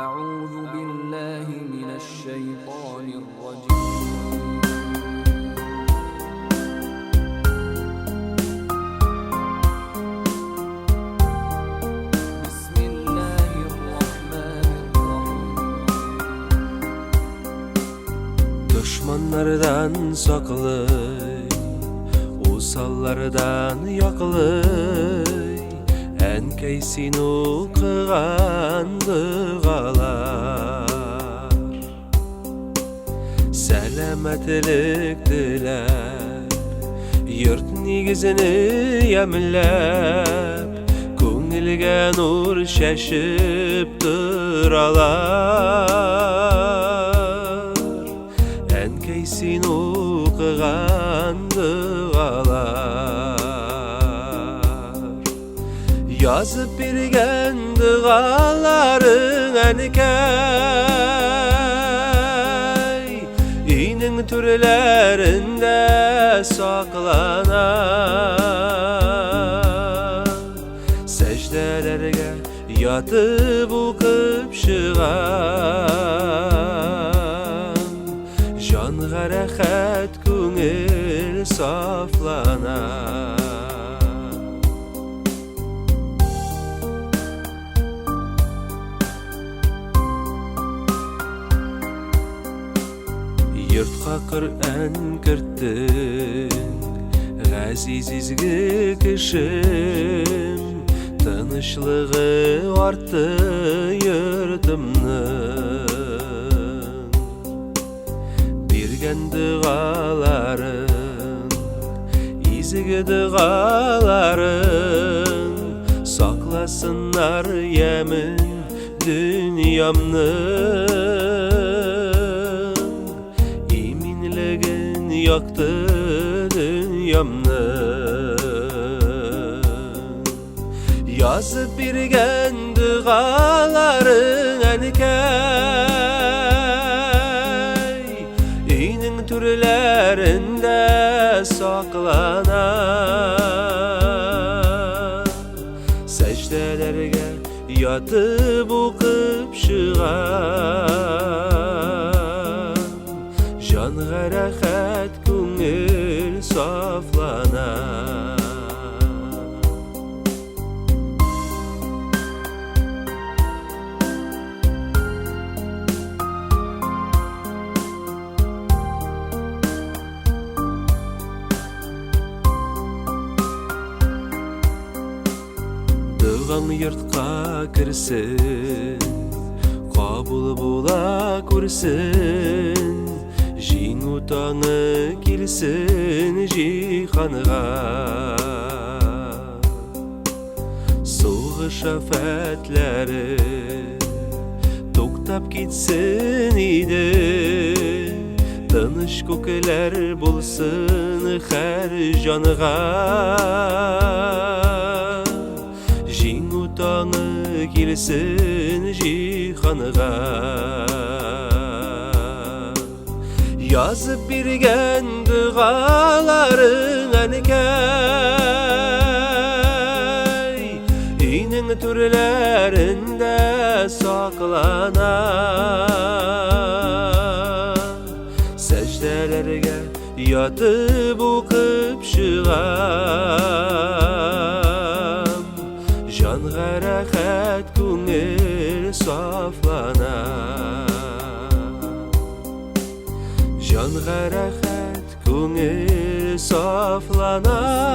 أعوذ بالله من الشيطان الرجيم. بسم الله الرحمن الرحيم. Дошманнардан саклый, усаллардан яклый, әнкәй син укыган догалар. Сәламәтлек теләп, йорт нигезен ямьләп, күңелгә нур чәчеп торалар. Әнкәй син укыган догалар. Язып биргән догаларың, әнкәй, өйнең түрләрендә саклана. Сәҗдәләргә ятып укып чыгам, җанга рәхәт, күңел сафлана. Йортка Коръән керттең, газиз изге кешем, тынычлыгы артты йортымның. Биргән догаларың, изге догаларың, сакласыннар ямен дөньямның. Иминлеген якты дөньямның. Язып биргән догаларың, әнкәй, өйнең түрләрендә саклана. Сәҗдәләргә ятып укып чыгам, җанга рәхәт, күңел сафлана. Догам йортка керсен, кабул була күрсен, җиңү таңы килсен җиһанга. Сугыш афәтләре туктап китсен иде, тыныч күкләр булсын һәр җанга. Җиңү таңы килсен җиһанга. Язып биргән догаларың, әнкәй, өйнең түрләрендә саклана. Сәҗдәләргә ятып укып чыгам, җанга рәхәт, күңел сафлана. Җанга рәхәт, күңел сафлана.